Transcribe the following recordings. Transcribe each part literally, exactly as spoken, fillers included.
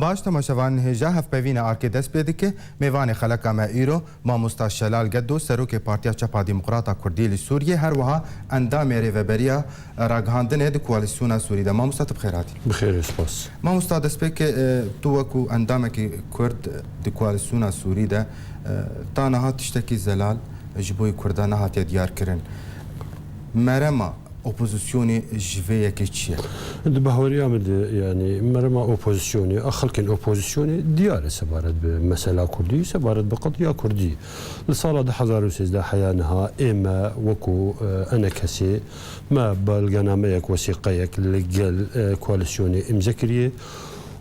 Baş temaşevanên hêja, hevpeyvîna Arkê dest pê dike. Mêvanê xeleka me îro Mamosta Şelal Gedo, Serokê Partiya Çepa Demokrata Kurdî li Sûriyê, her wiha endamê Rêveberiya Ragihandinê di Koalîsyona Sûrî de. Mamosta, tu bi xêr hatî. Bi xêr, spas. Mamosta, destpêkê, e, tu wekû endamekî Kurd di Koalîsyona Sûrî de, e, ta niha tiştekî zelal ji bo Kurda nehatiye diyarkirin. Merema opozisyonê ji vê yekê çi ye? Di bahweriya min de, yanî merema opozisyonê, a xelkên opozisyonê diyar e sebaret bi mesela Kurdî, sebaret bi qediya Kurdî. Li sala du hezar û sêzdeh heya niha ê me wekû, e, enekesê me belgenameyek, wesîqeyek li gel, e, koalîsyonê îmze kiriye.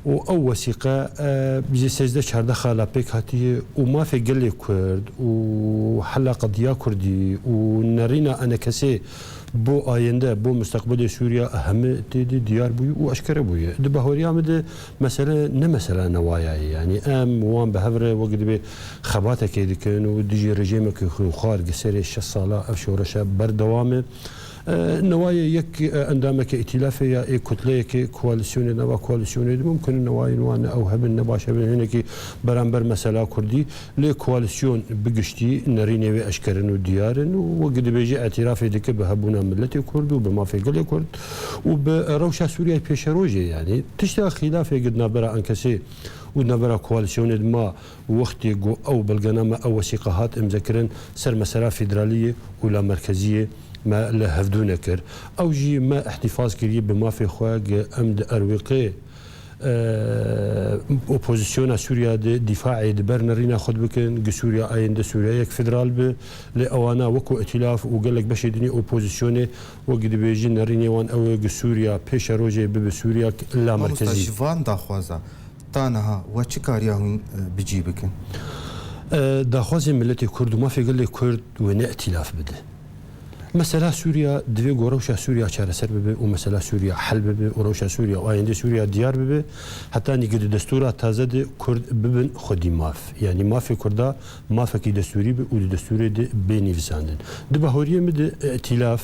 Û ew wesîqe, e, ji sêzdeh çardeh xala pêk hatiye û mafê gelê Kurd û hela qediya Kurdî û nerîna enekesê bo ayende, bo mustaqbelê Sûriya heme tê de diyar bûye û eşkere bûye. Di bahweriya min de mesele ne mesela newaya ye. Yanî em wan bi hev re wek dibê xebatekê dikin û dijî rejîmekî xunxwar gi serê şeş sala ev şoreşe berdewam e. E, newayê yek, e, endameke îtîlafê ya ê kutleyekê koalîsyonê, nava koalîsyonê de mumkin e newayên wan ne ew hebin, ne baş hebin, hinekî beramber mesela Kurdî, lê koalîsyon bi giştî nerînê wê eşker in û diyar in û wek dibêjî îtîrafê dike bi hebûna miletê Kurd û bi mafê gelê Kurd û bi rewşa Sûriyeyê pêşerojê, yanî tişta xîlafê gi di navbera enkesê û di navbera koalîsyonê de ma wextê ku ew belgename, ew wesîqe hat îmzekirin ser mesela federaliyê û lamerkeziyê me li hevdû nekir. Ew jî me îhtîfaz kiriye bi mafê xwe, gi em di erwêqê, e, opozisyona Sûriya de dîfaê di ber nerîna xwe dibikin, gi Sûriya ayende Sûriya yek federal bi, lê ewana wekû îtîlaf û gelek beşê dinê opozisyonê wek dibêjin nerînê wan ew e gi Sûriya pêşerojê bibe Sûriya lamerkezî. Mamosta, ji van daxwaza ta niha we çi kariya hûn, e, bi cî bikin? E, daxwazê miletê Kurd û mafê gelê Kurd wê ne îtîlaf bide. Mesela Sûriya divê ku rewşa Sûriya çareser bibe û mesela Sûriya hel bibe û rewşa Sûriya û ayendê Sûriya diyar bibe, hetanî ku di destûra taze de Kurd bibin xwedî maf. Yanî mafê Kurda mafekî destûrî be û di destûrê de bê nivîsandin. Di bahoriyê min de îtîlaf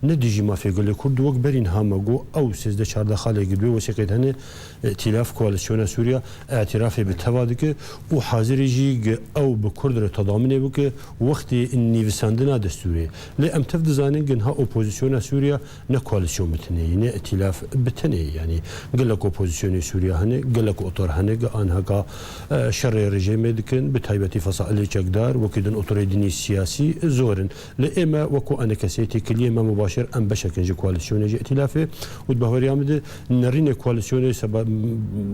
ne dijî mafê gelê Kurd, wek berî niha me got, ew sêzdeh çardeh xalê gi di wê wesîqê de hene, îtîlaf koalîsyona Sûriya îtirafê bi teva dike û hazir e jî gi ew bi Kurd re tedaminê bike wextê nivîsandina destûrê. Lê em tev dizanin gi niha opozisyona Sûriya ne koalîsyon bi tenê ye, ne îtîlaf bi tenê ye. Yanî gelek opozisyonê Sûriya hene, gelek otor hene, gi anheka, e, şerê rejîmê dikin, bi taybetî fesailê çekdar, wekî din otorê dinî siyasî zor in. Lê ê me wekû enekesê têkiliyê me mubaşir em beşek in ji koalîsyonê, ji îtîlafê û di bahweriya min de nerînê koalîsyonê seba-,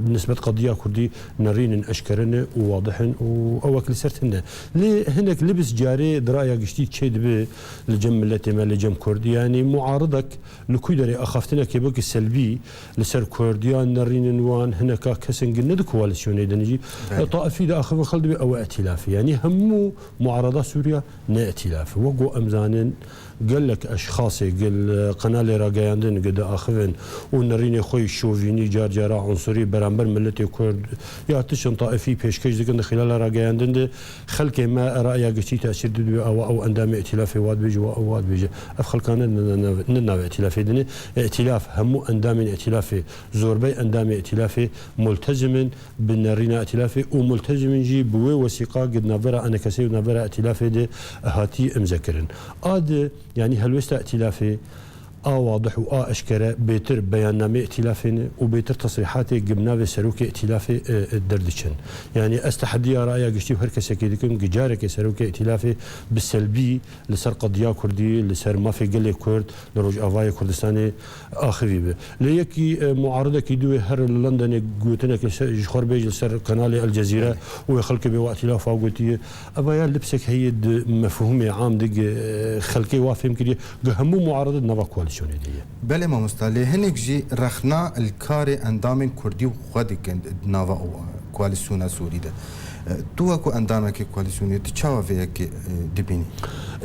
nisbet qediya Kurdî nerîn in, eşkere ne û wadih in û ew wek li ser tune. Lê hinek libis carê di raya giştî çêdibe li cem miletê me, li cem Kurd. Yanî muaridek li ku derê axaftinekê wekî selbî li ser Kurd ya nerînin wan hineka kesin gi ne di koalîsyonê de ne jî, belê, taifî diaxivin xel dibe ew e îtîlafê. Yanî hemû muarada Sûriya ne îtîlaf e. Wek ku em zanin, gelek eşxasê gel qenalê rageyandin gi diaxivin û nerînê xwe yî şovînî, car cara unsurî beramber miletê Kurd ya tiştin taifî pêşkêş dikin di xilala rageyandin de xelkê me raya giştî tesîr dibe, ewa ew endamê îtîlafê wa dibêje, wa ew wa dibêje. Ev xelkane ne, ne, ne, ne navê îtîlafê de ne. Îtîlaf, hemû endamên îtîlafê, zorbey endamê îtîlafê multezim in bi nerîna îtîlafê û multezim in jî bi wê wesîqa gi di navbera enekesê û navbera îtîlafê de hatî îmzekirin. A di, yanî helwesta îtîlafê a wadih û a eşkere bêtir beyannameyê îtîlafê ne û bêtir tesrîhatê gi bi navê serokê îtîlafê, e, e, derdiçin. Yanî ez tehediya raya giştî û her kesekê dikim gi carekê serokê îtîlafê bi selbî li ser qediya Kurdî, li ser mafê gelê Kurd, li Rojavayê Kurdistanê axivî be. Lê yekî, e, muaridekî dû wê here li Londonê gotinekê se-, ji xwe re bêje li ser kanalê El Cezîre û wê xelkê bê wa îtîlafa gotiye. Eva ya lipsek heye di mefhûmê am de gi, e, xelkê wa fêm kiriye. Gi hemû muaride di nava koalîsyonê de ye. Belê mamosta, lê hinek jî rexna li karê endamên Kurdî û xwe dikin di nava o, e, koalîsyona Sûrî de. E, tu wekû endamekê koalîsyonê, tu çawa vê yekê, e, dibînî?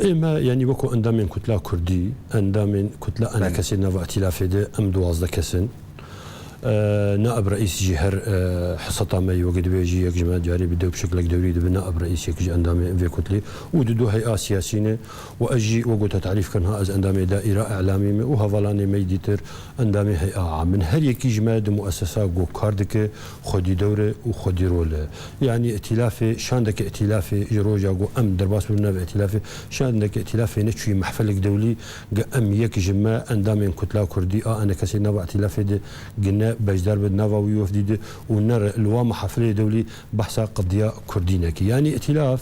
Ê me, yanî wekû endamên Kutla Kurdî, endamên Kutla, belê, enekesê nava îtîlafê de em duwazdeh kes in. E, Naib Reîs jî her, e, heseta me yî wekî dibêjî yek ji me carî bi dew bi şeklek dewrî dibe Naib Reîs yek ji endamê vê kutlî û di du hey'a siyasî ne û ez jî wek gote tarîf kirin ha ez endamê daîra îlamî me û hevalanê me yî dîtir endamê hey'a am in. Her yekî ji me di muessesa ku kar dike xwedî dewr e û xwedî rol e. Yanî îtîlafê, şandeke îtîlafê ji roja ku em derbas bûn navê îtîlafê, şandeke îtîlafê neçûyî mehfelek dewlî, gi em yek ji me endamên Kutla Kurdî a enekesê nava îtîlafê de gi ne beşdar be nava wî wefdî de û ne re li wa mehafilê dewlî behsa qediya Kurdî neke. Yanî îtîlaf,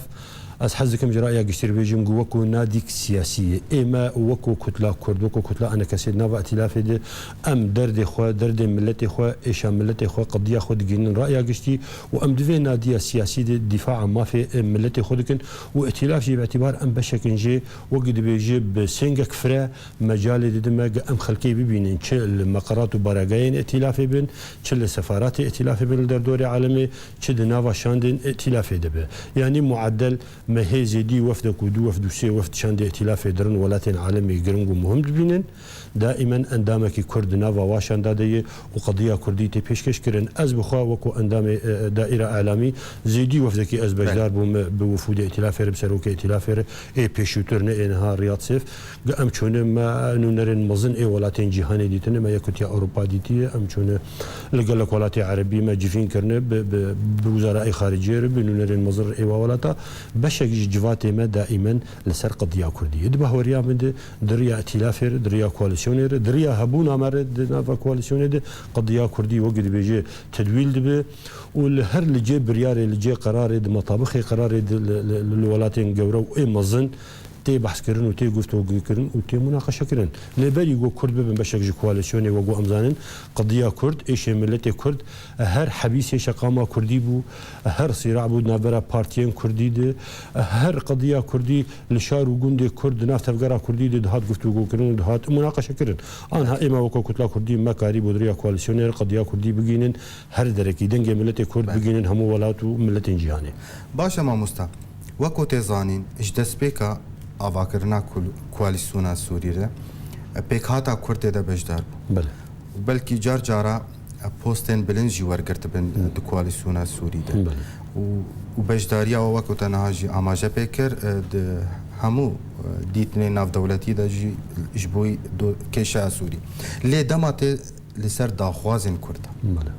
ez hez dikim ji raya giştî re bêjim ku wekû nadîk siyasî ye. Ê me wekû Kutla Kurd, wekû Kutla enekesê nava îtîlafê de em derdê xwe, derdê miletê xwe, êşa miletê xwe, qediya xwe digihînin raya giştî û em di vê nadiya siyasî de dîfaa mafê, e, miletê xwe dikin û îtîlaf jî bi îtîbar em beşek in jê, wekî dibêje bi sêngek fire mecalê dide me ge em xelkê bibînin, çi li meqerat û baragayên îtîlafê bin, çi li sefaratê îtîlafê bin li derdorê alemê, çi di nava şandên îtîlafê de be. Yanî muadel me hê zêdî wefdek û du wefd û sê wefd şandê îtîlafê dirin welatên alemê giring û muhim dibînin. Daîmen endamekî Kurd di nava wa şanda de ye û qediya Kurdî tê pêşkêş kirin. Ez bi xwe wekû endamê, e, e, daîra îlamî zêdî wefdekî ez beşdar bûme bi wifûdê îtîlafê re, bi serokê îtîlafê re, ê pêşûtir ne ê niha Riyad Sêf. Em çûne me nûnerên mezin ê welatên cîhanê dîtine, me Yekûtiya Ewropa dîtiye, em çûne li gelek welatê erebî me civîn kirine, bi, bi, bi wizarayê xariciyê re, bi nûnerên mezin re ê wa welata. Beşek ji civatê me daîmen li ser qediya Kurdî ye. Di bahweriya min de di riya îtîlafê re, di riya koalîsyonê re, di riya hebûna me re di nava koalîsyonê de qediya Kurdî wekî dibêje tedwîl dibe û li her li cê biryarê, li cê qerarê, di metabixê qerarê de li, li, li welatên gewre û ê mezin tê behskirin û tê guftogûkirin û tê munaqeşekirin. Lê berî ku Kurd bibin beşek ji koalîsyonê, wek ku em zanin, qediya Kurd, êşê miletê Kurd, her hebîsê şeqama Kurdî bû, her sîra bû di navbera partiyên Kurdî de, her qediya Kurdî li şar û gundê Kurd di nav tevgera Kurdî de dihat guftogûkirin û dihat munaqeşekirin. Anha ême weke Kutla Kurdî me karîbû di riya koalîsyonê re qediya Kurdî bigihînin her derekî, dengê miletê Kurd bigihînin hemû welat û miletên cîhanê. Baş e mamosta. Wek ku tê zanîn, ji destpêka avakirina kul-, koalîsyona Sûrî re, e, pêkhata Kurd tê de beşdar bû. Belê. Û belkî car cara, e, postên bilind jî wergirtibin, e, di koalîsyona Sûrî de. Belê. Û, û beşdariya we wek ku te niha jî amaje pê kir, e, di hemû, e, dîtinên navdewletî de jî ji bo do-, kêşeya Sûrî. Lê dema tê li ser daxwazên Kurdan. Belê.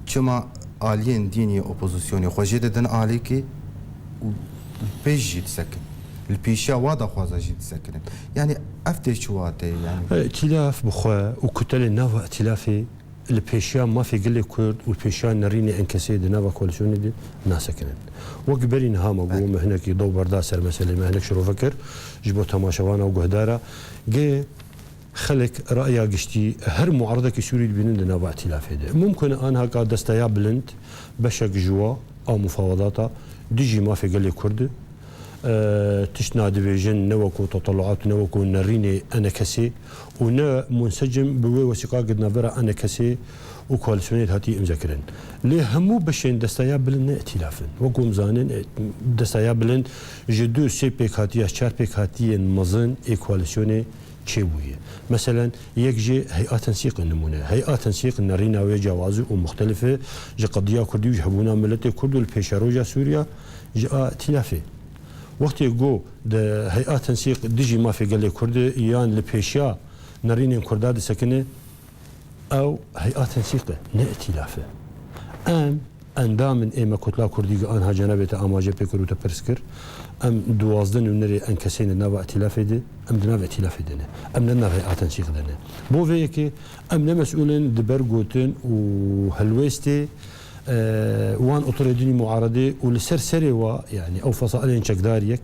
Çima aliyên dînî opozisyonê xwe jê didin alîkî û pêş jî disekin. Li pêşiya wa daxwaza jî disekinin. Yanî ev tê çi wateyê yanî? E, îtîlaf bi xwe û kutelên nava îtîlafê li pêşiya mafê gelê Kurd û li pêşiya nerînê enkesê di nava koalîsyonê de nasekinin. Wek berî niha me got, Belê. me hinekî dew berda ser meselê, me hinek şirove kir ji bo temaşevana û guhdara. Gê Xelk raya giştî her muaridekî Sûrî dibînin di nava îtîlafê de. Mumkin e anha ka desteya bilind, beşek ji wa a mufawedata dijî mafê gelê Kurd e, tişt nadibêjin, ne wekû teteluat, ne wekû nerînê enekesê û ne munsecim bi wê wesîqa di navbera enekesê û koalîsyonê de hatiye îmzekirin. Lê hemû beşên desteya bilind ne îtîlaf in. Wekû em zanin, e, desteya bilind ji du sê pêkhatiya, çar pêkhatiyên mezin ê koalîsyonê çêbûye. Meselen, yek jê Hey'a Tensîq e nimûne. Hey'a Tensîq nerîna wê cewazî û muxtelif e ji qediya Kurdî û ji hebûna miletê Kurd û li pêşeroja Sûriya ji a îtîlafê. Wextê ku di Hey'a Tensîq dijî mafê gelê Kurd e yan li pêşiya nerînên Kurda disekine, Ew Hey'a Tensîq e, ne îtîlaf e. Em endam in, ê me Kutla Kurdî gi anha cenabê te amaje pê kir û te pirs kir. Em duwazdeh nûnerê enkesê ne nava îtîlafê de, em di nav îtîlafê de ne. Em ne nav Hey'a Tensîq de ne. Bo vê yekê em ne mesûl in di ber gotin û helwêstê, e, wan otirê din ê muaredê û li ser serê wa, yanî ew fesailên çekdar yek,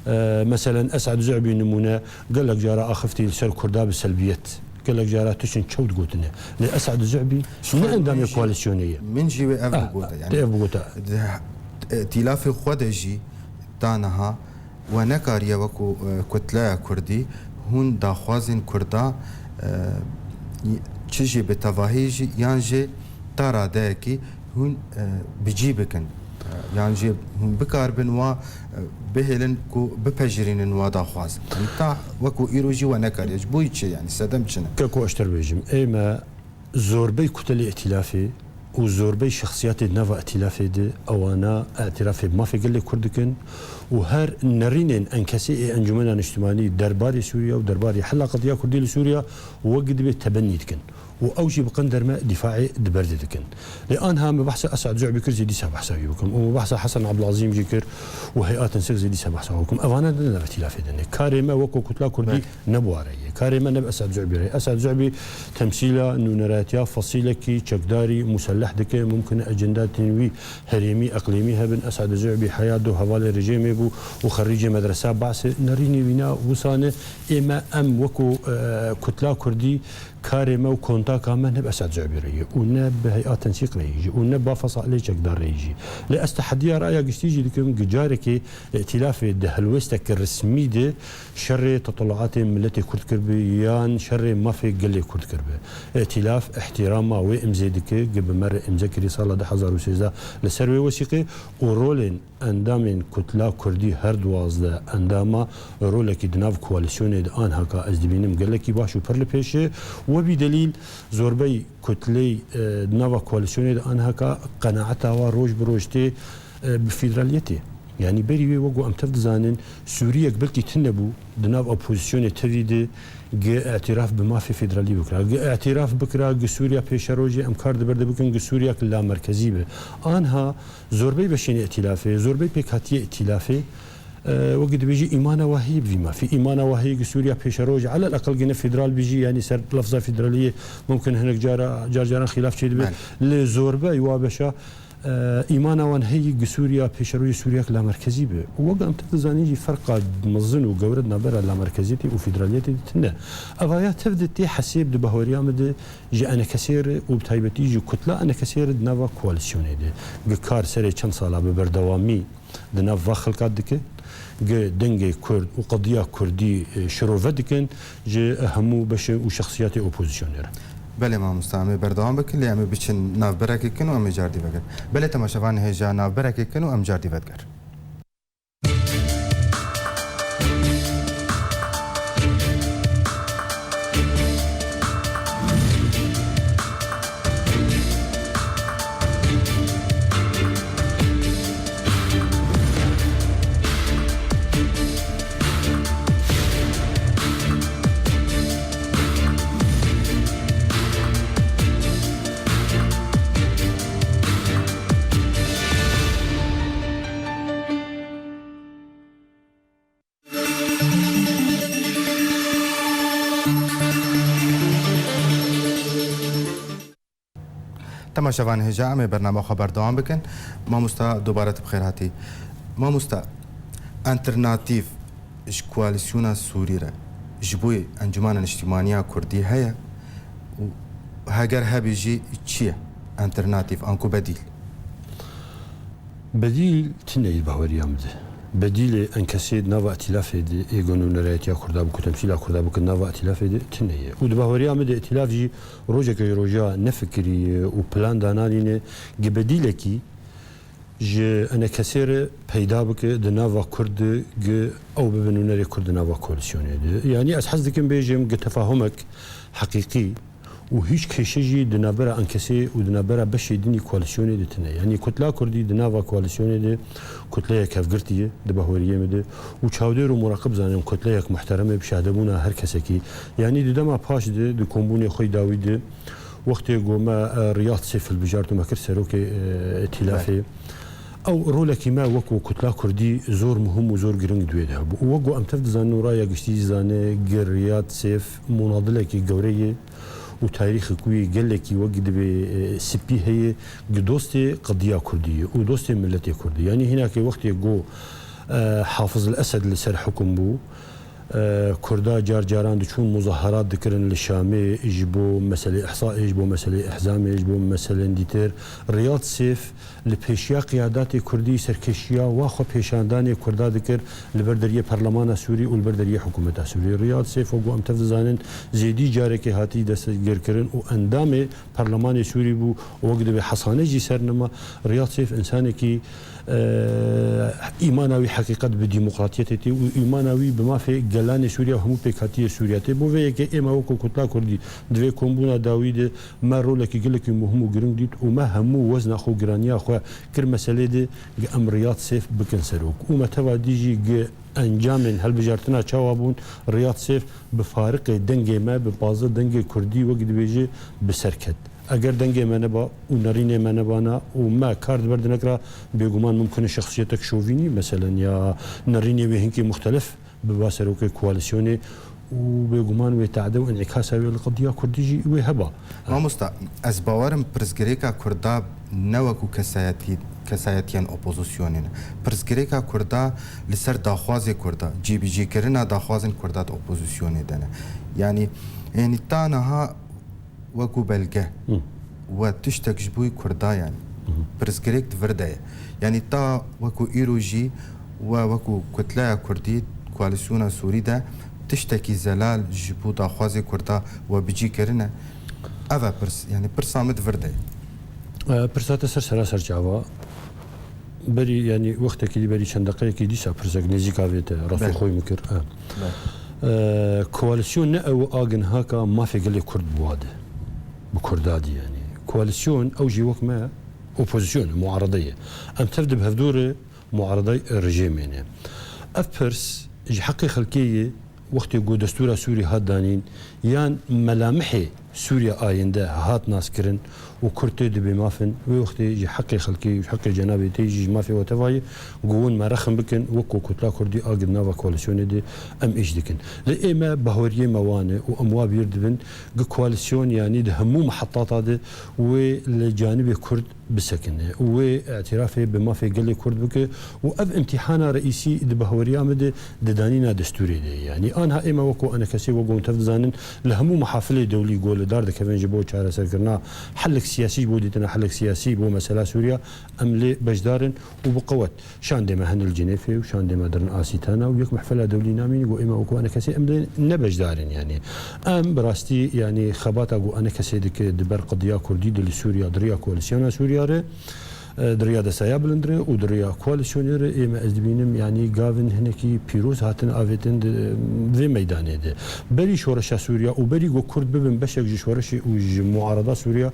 E, meselen, Esad Zu'bî nimûne gelek cara axiftî li ser Kurda bi selbiyet. Gelek cara tiştên çewt gotine. Lê Esad Zu'bî ne endamê koalîsyonê ye. Min jî wê ev Ah, bigote. Yanî, tê ev bigote. Di, e, îtîlafê xwe de jî ta niha we nekariye wekû, e, kutleya Kurdî hûn daxwazên Kurda, e, çi jî bi tevahî jî yan jî ta radeyekî hûn, e, bi cî bikin. E, yan jî hûn bikaribin wa, e, bihêlin ku bipejirînin wa daxwaz. Yanî ta wekû îro jî we nekariye. Ji bo çi yanî? Sedem çi ne? Keko ez te bêjim. Ê me Zorbey kutelê îtîlafê û zorbey şexsiyatê di nava îtîlafê de ewana îtirafê bi mafê gelê Kurd dikin û her nerînên enkesê ê Encûmena Niştimanî derbarê Sûriye û derbarê hela qediya Kurdî li Sûriye wek dibê tebennî dikin. Û ew jî bi qin derme dîfaê di ber de dikin. Lê anha min behsa Esad Zu'bî kir, zêdî sa behsa wî bikim. Û min behsa Hesen Abdulazîm jî kir û Heyat Tensîq, zêdî sa behsa wî bikim. Evana ne di nav îtîlafê de ne. Karê me weko kutla Kurdî Belê. ne bi wa re ye. Karê me ne bi Esad Zu'bî re ye. Esad Zu'bî temsîla nûnerayetiya fesilekî çekdarî muselleh dike. Mumkin e ecendatên wî herêmî, eqlîmî hebin. Esad Zu'bî heya du hevalê rejîmê bû û xerîcê medresa Ba's e. Nerînê wî na wisa ne. Ê me em weko, e, kutla Kurdî karê me û kontaka me ne bi Esad Zu'bî re ye û ne bi Heyat Tensîq re ye jî û ne bi Fesalê Çekdar re ye jî. Lê ez tehediya raya giştî jî dikim, gi carekê îtîlafê di helwêstekî resmî de şerê tetelaatê miletê Kurd kiribe yan şerê mafê gelê Kurd kiribe. Îtîlaf îhtîrama wê îmzê dike, gi bi me re îmze kirî sala du hezar û sêzdeh li ser wê wesîqê û rolên endamên Kutla Kurdî her duwazdeh endama rolekî di nav koalîsyonê de anhaka ez dibînim gelekî baş û pir li pêş e. We bî delîl zorbey kutley, e, di nava koalîsyonê de anhaka qenaeta wa roj bi roj tê, e, bi federaliyetê. Yanî berî wê wek ku em tev dizanin, Sûriyek belkî tune bû di nav opozîsyonê tevî de gi îtiraf bi mafê federalî bikira. Gi îtiraf bikira, gi Sûriya pêşerojê em kar di ber de bikin, gi Sûriyek lamerkezî be. Anha zorbey beşên îtîlafê, zorbey pêkhatiyê îtîlafê, e, wekî dibêjî îmana wa heye bi vî mafî. Îmana wa heye gi Sûriya pêşeroj, elel eqel gine federal bijî, yanî ser lefza federaliyê mumkin hinek cara, car caran xîlaf çêdibe. Belê. Lê zorbey wa beşa, e, îmana wan heye gi Sûriya pêşerojê Sûriyek lamerkezî be. Û wek em tev dizanîn jî ferqa mezin û gewre di navbera lamerkeziyetê û federaliyetê de tune. Evaya tev de tê hesêb di bahweriya min de ji enekesê re û bi taybetî ji kutla enekesê re di nava koalîsyonê de. Gi kar serê çend sala bi berdewamî di nav va xelka dike, gi dengê Kurd û qediya Kurdî, e, şirove dikin ji hemû beşê û şexsiyatê opozîsyonê re. Belê mamosta, em ê berdewam bikin, lê em ê biçin navberekê kin û em ê cardî vegerin. Belê temaşevan hêja navberekê kin û em cardî vedigerin. Temaşevan hêja, em ê bernama xwe berdewam bikin. Mamosta, dubare tu bi xêr hatî. Mamosta, alternatîf ji koalîsyona Sûrî re ji bo Encûmena Niştimaniya Kurdî heye û heger hebe jî çi ye alternatîf anku bedîl? Bedîl tune ye di bahweriya min de. Bedîlê enkesê di nava îtîlafê de, ê ku nûnerayetiya Kurda bû, ku temsîla Kurda bû, ku nava îtîlafê de tune ye. Û di bahweriya min de îtîlaf jî rojeke ji roja nefikiriye û plan dananîne gi bedîlekî ji enekesê re peyda bike di nava Kurd de, gi ew bibe nûnerê Kurd di nava koalîsyonê de. Yanî ez hez dikim bêjim, gi tefahumek heqîqî û hîç kêşe jî di navbera enkesê û di navbera beşê din î koalîsyonê de tune. Yanî Kutla Kurdî di nava koalîsyonê de kutleyek hevgirtî ye di bahweriyê min de û çavdêr û muraqib zanin kutleyek muhterem e bi şahdebûna her kesekî. Yanî di dema paş de di kombûnê xwe yî dawî de wextê ku me, e, Riyad Sêf hilbijart û me kir serokê, e, îtîlafê. Belê. Ew rolekî me wek ku Kutla Kurdî zor muhim û zor giring di wê de hebû. Û wek ku em tev dizanin û raya giştî jî zane, gi Riyad Sêf munadilekî gewre ye û tarîxek wî gelekî wek dibê, e, spî heye, gi dostê qediya Kurdî ye û dostê miletê Kurdî. Yanî hînakê wextê ku, e, Hafiz el Esed li ser hukum bû, E, Kurda car caran diçûn muzaherat dikirin li Şamê ji bo meselê îhsaê, ji bo meselê îhzamê, ji bo meselên dîtir. Riyad Sêf li pêşiya qiyadatê Kurdî serkêşiya wa xwe pêşandanê Kurda dikir li ber deriyê Perlemana Sûrî û li ber deriyê hikûmeta Sûrî. Riyad Sêf, wek ku em tev dizanin, zêdî carekê hatî destgirkirin û endamê Perlemanê Sûrî bû û wek dibê hesane jî ser nema. Riyad Sêf însanekî, e, îmana wî heqîqet bi demokratiyetê tê û îmana wî bi mafê gelanê Sûriye û hemû pêkhatiyê Sûriye tê. Bo vê yekê ême wekû Kutla Kurdî di vê kombûna dawî de me rolekî gelekî muhim û giring dît û me hemû wezna xwe û giraniya xwe kir meselê de gi em Riyad Sêf bikin serok. Û me teva dî jî gi encamên hilbijartina çawa bûn, Riyad Sêf bi fariqê dengê me, bi pazdeh dengê Kurdî wek dibêje bi ser ket. Eger dengê me neba û nerînê me nebana û me kar di ber de nekira, bêguman mimkun e şexsiyetek şovînî, meselen, ya nerînê wê hinkî muxtelif biba serokê koalîsyonê û bêguman wê tade û enîkasa wê li qediya Kurdî jî wê heba. Mamosta, ez bawer im pirsgirêka Kurda ne wekû kesayetî-, kesayetiyên opozisyonê ne. Pirsgirêka Kurda li ser daxwazê Kurda, cîbicîkirina daxwazên Kurda di opozisyonê de ne. Yanî, yanî ta niha wekû belge Hı. we tiştek ji bo Kurda, yanî Hı hı. pirsgirêk di vir de ye. Yanî ta wekû îro jî we wekû kutleya Kurdî, koalîsyona Sûrî de tiştekî zelal ji bo daxwazê Kurda we bi cî kirine. Ev e pirs, yanî pirsa min di vir de ye. E, pirsa te ser seraser çava. Berî, yanî wextekî dî berî çend deqeyekî dîsa pirsek nêzîka vê te, rastî Belê. xwe min kir. E. Belê. E, koalîsyon ne ew a ginhaka mafê gelê Kurd bi wa de, bi Kurda dî yanî. Koalîsyon ew jî wek me opozîsyon e, muarede ye. Em tev di bi hevdû re muarede rejîmê ne. Ev pirs ji heqê xelkê ye, wextê ku destûra Sûrî hat danîn, yan melamihê Sûriya ayînde hat naskirin û Kurd tê dibê mafin, wê wextê ji heqê xelkê û ji heqê cenabê tê jî ji mafê we tevayê ku hûn me rexm bikin, wek ku Kutla Kurdî a di nava koalîsyonê de em îş dikin. Lê ê me baweriyê me wan e û em wa bîr dibin, gi koalîsyon yanî di hemû mehetata de wê li canibê Kurd bisekine û wê îtirafê bi mafê gelê Kurd bike û ev îmtîhana reîsî di bahweriya min de di danîna destûrê de ye. Yanî anha ême wekû enekesê wek hûn tev dizanin li hemû mehafilê dewlî ku li dar dikevin ji bo çareserkirina helek siyasî, ji bo dîtina helek siyasî bo mesela Sûriya em lê beşdar in û bi qewet. Şandê me hene li Cinêfê û şandê me dirin Asîtana û yek mehfela dewlî namînî ku ême wekû enekesê em lê ne beşdar in yanî. Em bi rastî yanî xebata ku enekesê dike di ber qediya Kurdî de li Sûriya di riya koalîsyona Sûriya re, e, di riya destaya bilind re û di riya koalîsyonê re ê me ez dibînim, yanî gavin hinekî pîroz hatin avêtin di vê meydanê de. Berî şoreşa Sûriya û berî ku Kurd bibin beşek ji şoreşê û ji muarada Sûriya,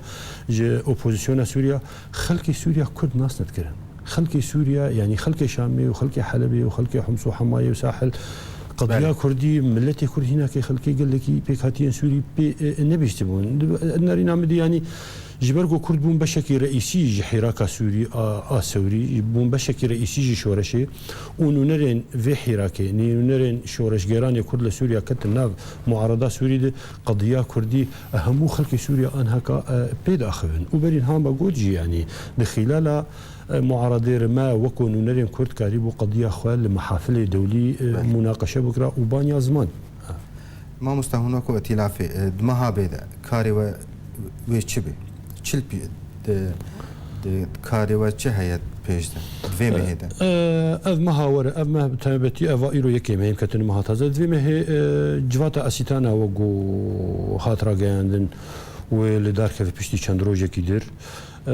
ji opozîsyona Sûriya, xelkê Sûriya Kurd nas nedikirin. Xelkê Sûriya, yanî xelkê Şamê û xelkê Helebê û xelkê Hims û Hemayê û Sahil, qediya Belê. Kurdî, miletê Kurd hînakê xelkê gelekî pêkhatiyên Sûrî pê, e, nebihîstibûn. Di, nerîna min de, yanî, Ji ber ku Kurd bûn beşekî reîsî ji hîraka Sûrî a, a Sewrî, bûn beşekî reîsî ji şoreşê û nûnerên vê hîrakê, nûnerên şoreşgeranê Kurd li Sûriya ketin nav muarada Sûrî de, qediya Kurdî, e, hemû xelkê Sûriya anheka, e, pê diaxivin. Û berî niha me got jî, yanî di xîlala, e, muaradê re me weko nûnerên Kurd karîbû qediya xwe li mehafilê dewlî, e, Belê. munaqeşe bikira û banya ziman. Mamosta, hûn weko îtîlafê, e, di meha bê de karê we wê çi be? Çi li pî-, di, di karê we çi heye pêş de? Di vê mehê de? E, ev meha were, ev meh bi taybetî, eva îro yekê mehê em ketine meha taze. Di vê mehê, e, civata Asîtana wek ku hat rageyandin wê li dar keve piştî çend rojekî dir. E,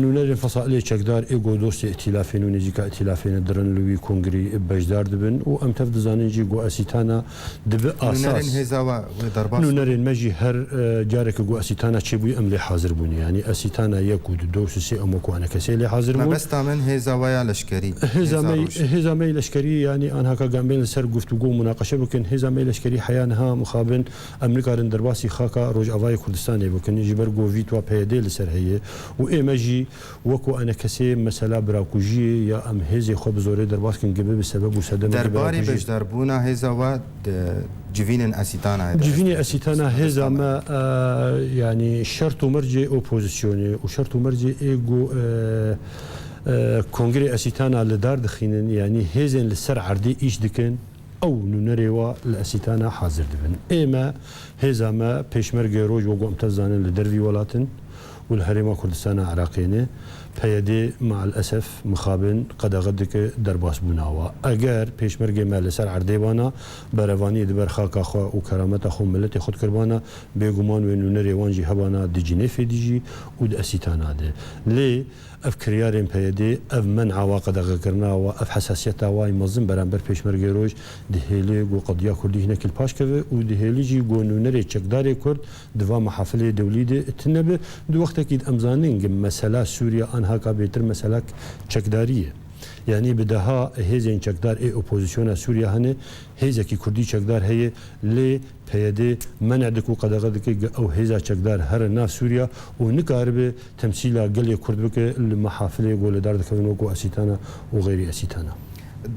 nûnerên Fesalê Çekdar ê ku dostê îtîlafê ne û nêzîka îtîlafê ne dirin li wî kongrî beşdar dibin û em tev dizanin jî ku Asîtana dibe asas. Nûnerên hêza we wê derbas Nûnerên me jî her, e, careke ku Asîtana çêbûyî em lê hazir bûne. Yanî Asîtana yek û du, du û sê em wekû enekesê lê hazir bûn. Mebesta min hêza we ya leşkerî, Hêza hêza me, roj. Hêza me yê leşkerî, yanî anhaka ku em bên li ser guftûgo û munaqeşe bikin. Hêza me yê leşkerî heya niha mixabin em nikarin derbasî xaka Rojavayê Kurdistanê bikin, ji ber ku vîtoya P Y D li ser heye û ê me jî weko enekesê mesela birakujiyê ya em hêzê xwe bi zorê derbas kin, gibi bi sebeb û sedemekî Derbarê birakujiyê. Beşdarbûna hêza we di civînên Esîtana heye de Civînê Esîtana hêza me, e, yanî şert û mercê opozisyonê û şert û mercê ê ku, e, e, kongrê Esîtana li dar dixînin, yanî hêzên li ser erdê îş dikin, ew nûnerê wa li Esîtana hazir dibin. Ê me, hêza me, pêşmergê roj, wek em tev zanin, li dervî welat in û li Herêma Kurdistana Iraqê ne. P Y D, me'el-esef, mixabin, qedexe dike derbasbûna wa. Eger pêşmergê me li ser erdê bana, berevaniyê di ber xaka xwe û kerameta xwe û miletê xwe dikiribana, bêguman wê nûnerê wan jî hebana di Cinêfê de jî û di Esîtana de. Lê Ev kiryarên P Y D'ê, ev men'a wa qedexekirina wa, ev hesasiyeta wa yê mezin beramber Pêşmergê Roj dihêlê ku qediya Kurdî hinekî li paş keve û dihêlî jî ku nûnerê çekdarê Kurd di va mehafilê dewlî de tune be. Di wextekî de em zanin ku mesela Sûriya anha ka bêtir meselak çekdarî ye. Yanî bi deha hêzên çekdar ê opozisyona Sûriya hene, hêzekî Kurdî çekdar heye, lê P Y D men'e dike û qedexe dike ku ew hêza çekdar here nav Sûriya û nikaribe temsîla gelê Kurd bike li mehafilê ku li dar dikevin wekû Esîtana û xeyrî Esîtana.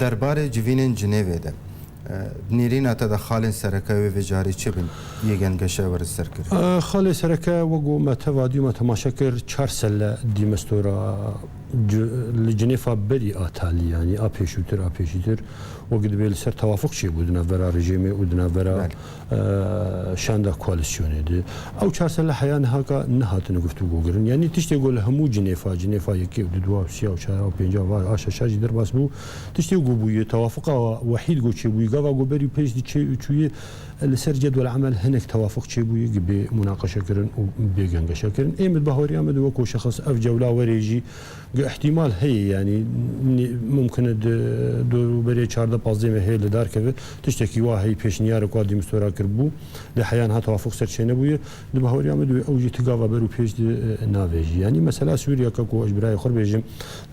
Derbarê civînên Cinêvê de, e, nêrîna te de xalên sereke wê vê carê çi bin? Yê gengeşe were ser kir. E, xalê sereke, wek ku me teva dî me temaşe kir, çar selle dî mestora Ci-, li Cinêfa berî a talî, yanî a pêşûtir, a pêşîtir, wek dibê li ser tewafuq çêbû di navbera rejîmê û di navbera, Belê. e, şanda koalîsyonê de. Ew çar selle heya niha ka nehatine guftûgokirin. Yanî tiştê ku li hemû Cinêfa, Cinêfa yekê û du, dua û siya û çara û pênca va a şeşa jî derbas bû. Tiştê ku bûye, tewafuqa wehîd ku çêbûye, gava ku berî pêş di çê-, çûye, li ser cedwel emel hinek tewafuq çêbûye, ki bê munaqeşe kirin û bê gengeşe kirin. Ê min di bahweriya min de weko şexs ev cewla were jî, Gi ihtimal heye, yanî, nî-, mumkin e di dûberê çardeh pazdeh mehê li dar keve, tiştekî wa heye, pêşniyarek wa dî mistora kiribû, lê heya niha tewafuk ser çênebûye. Di bahweriya min de wê ew jî ti gava ber û pêş de, e, navêjî. Yanî mesela Sûriya ka ku ez ji birayê xwe bêjim,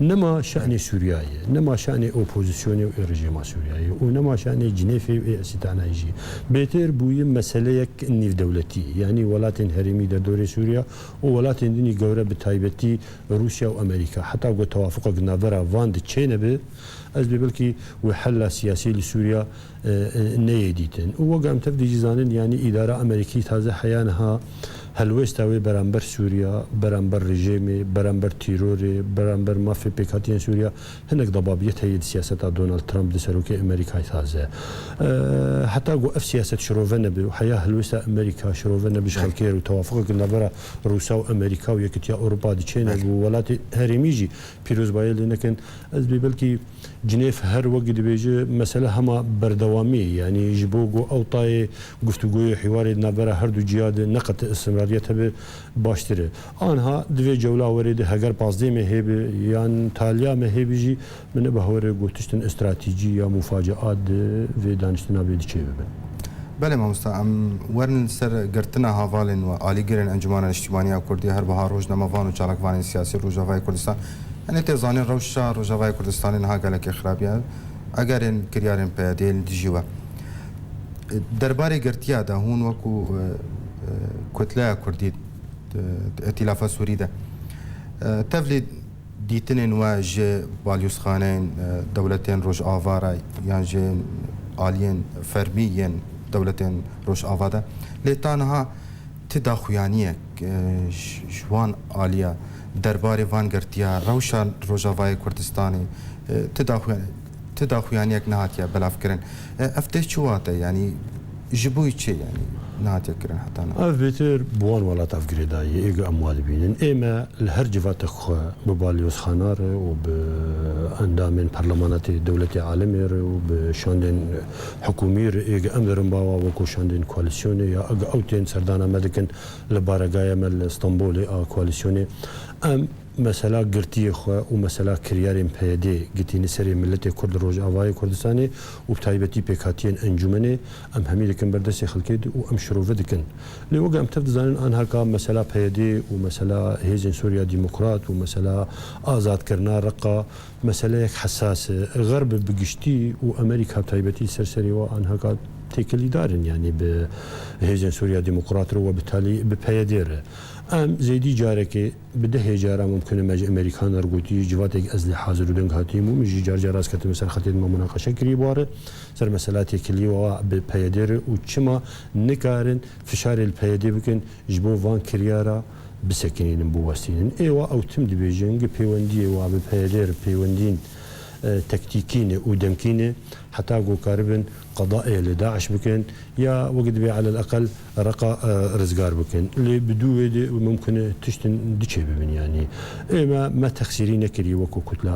nema şanê Sûriya ye, nema şanê opozisyonê û ê rejîma Sûriya ye û nema şanê Cinêfê û ê Esîtanayê jî. Bêtir bûye meseleyek nîvdewletî, yanî welatên herêmî derdorê Sûriya û welatên dinî gewre bi taybetî Rûsya û Amerîka, heta ku tewafuqek di navbera van de çênebe, ez bê belkî wê hela siyasî li Sûriya, e, e, neyê dîtin. Û wek em tev de jî zanin, yanî îdara Amerîkî taze heya niha helwêsta wê beramber Sûriya, beramber rejîmê, beramber tîrorê, beramber mafê pêkhatiyên Sûriya hinek debabiyet heye di siyaseta Donald Trump di serokê Amerîkayê taze. E, heta ku ev siyaset şirove nebe û heya helwêsta Amerîka şirove nebe ji Belê. xelkê re û tewafuqek li navbera Rûsa û Amerîka û Yekîtiya Ewropa diçêne Belê. û welatê herêmî jî pîrozbaye lê nekin. Ez bê belkî Cinêv her wekî dibêje, mesele hema berdewamî ye. Yanî ji bo ku ew tayê guftûgoyê, hîwarê di navbera her du ciya de ne qet istimrariyet hebe, baştir e. Anha di vê cewla werê de heger pazdeh mehê be yan taliya mehê be jî, min ne bahwer e ku tiştin stratejî ya mufaceat di vê daniştina vê de çêbibin. Belê mamosta, em werin ser girtina hevalên we, alîgirên Encûmena Niştîmaniya Kurdî, her wiha rojnamevan û çalakvanên siyasî Rojavayê Kurdistan. Yanî tê zanîn rewşa Rojavayê Kurdistanê niha gelekî xirab e. Egerên kiryarên P Y D'ê li dijî we. Derbarê girtiya de hûn wekû, e, e, kutleya Kurdî, e, Îtîlafa Sûrî de, e, tevlî dîtinên we ji balyozxaneyên, e, dewletên Rojava re yan ji aliyên fermî yên dewletên Rojava de. Lê ta niha ti daxuyaniyek, e, ji, ji wan aliya derbarê van girtiya, rewşa Rojavayê Kurdistanê, e, ti daxuyan-, ti daxuyaniyek nehatiye belavkirin. E, ev tê çi wate, yanî ji bo çi, yanî nehatiye kirin heta niha? Ev bêtir bi wan welat ev girêdayî ye, ê ku em wa dibînin. Ê me li her civatek xwe bi balyozxana re û bi endamên perlemanatê dewletê alemê re û bi şandên hikûmî re, ê ku em dirin bawa wekû şandên koalîsyonê ya ê ku ew tên serdana me dikin li baregaya me li Stenbolê a koalîsyonê. Em mesela girtiyê xwe û mesela kiryarên P Y D'ê gitîne serê miletê Kurd li Rojavayê Kurdistanê û bi taybetî pêkhatiyên encûmenê, em hemî dikin ber destê xelkê de û em şirove dikin. Lê weke em tev dizanin, anha ka mesela P Y D û mesela Hêzên Sûriya Demokrat û mesela azadkirina Reqa meseleyek hesas e. Xerb bi giştî û Amerîka bi taybetî ser serê we anha ka têkilîdar in, yanî bi Hêzên Sûriya Demokrat re we bi talî bi P Y D re. Em zêdî carekê bi dehê cara mumkin e me ji Amerîkan re gotî, civatek ez lê hazir û deng hatîm û min jî car car rast ketime ser xetê de me munaqeşe kirî bi wa re, ser mesela têkilî wa bi P Y D re û çima nikarin fişarê li P Y D bikin ji bo van kiryara bisekinînin, biwestînin. Ê wa ew tim dibêjin, gi pêwendiyê wa bi P Y D re pêwendiyên, e, tektîkî ne û demkî ne. Heta ku karibin qedayê li DAIŞ bikin ya wek dibê elel eqel Reqa, e, rizgar bikin. Lê bi dû wê de mimkun e tiştin diçê bibin yanî. Ê me, me texsîrî nekiriye wekû kutla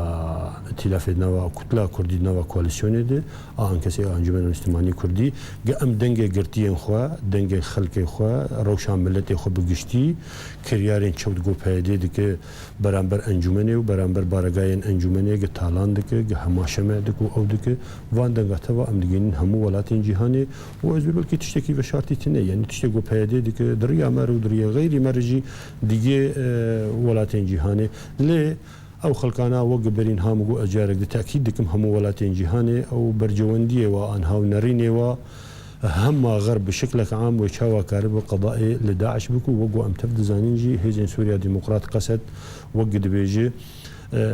îtîlafê di nava, kutla kurdî di nava koalîsyonê de, a ankesê a Encûmena Niştimanî Kurdî, ge em dengê girtiyên xwe, dengê xelkê xwe, rewşa miletê xwe bi giştî, kiryarên çewt ku PYD dike, beramber encûmenê û beramber baregayên encûmenê gi talan dike, gi hemaşeme dike û ew dike, van denga teva em digihînin hemû welatên cîhanê û ez dibêjim belkî tiştekî veşartî tune ye. Yanî tiştê ku PYD dike, di riya me re û di riya xeyrî me re jî digê, e, welatên cîhanê. Lê ew xelkana wek gi berîn ha min got, ez carek di tekîd dikim hemû welatên cîhanê ew bercewendiyê wa an haw nerînê wa hema xerb bi şiklek am wê çawa karibe qedayê li DAIŞ bike û wek ku em tev dizanîn jî Hêzên Sûriya Demokrat, Qesed, wek dibêje, e,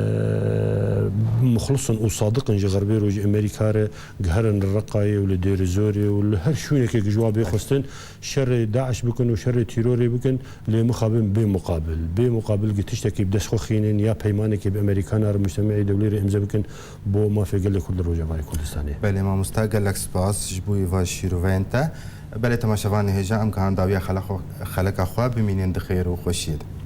muxlis in û sadiq in ji xerbê rojê Amerîka re, giherin li Reqayê û li Dêrizorê û li her şûnekê ji wa bê xwestin şerê DAIŞ bikin û şerê tîrorê bikin, lê mixabin bê muqabil. Bê muqabil gi tiştekî bi dest xwe xînin ya peymanekê bi Amerîkana re, Mujtemeî Dewlî re îmze bikin bo mafê gelê Kurd li Rojavayê Kurdistanê. Belê mamosta, gelek spas ji bo va şîroveyên te. Belê temaşevanê hêja, em gihan dawiya xele xwe, xeleka xwe, bimînin di xêr û xweşiyê de.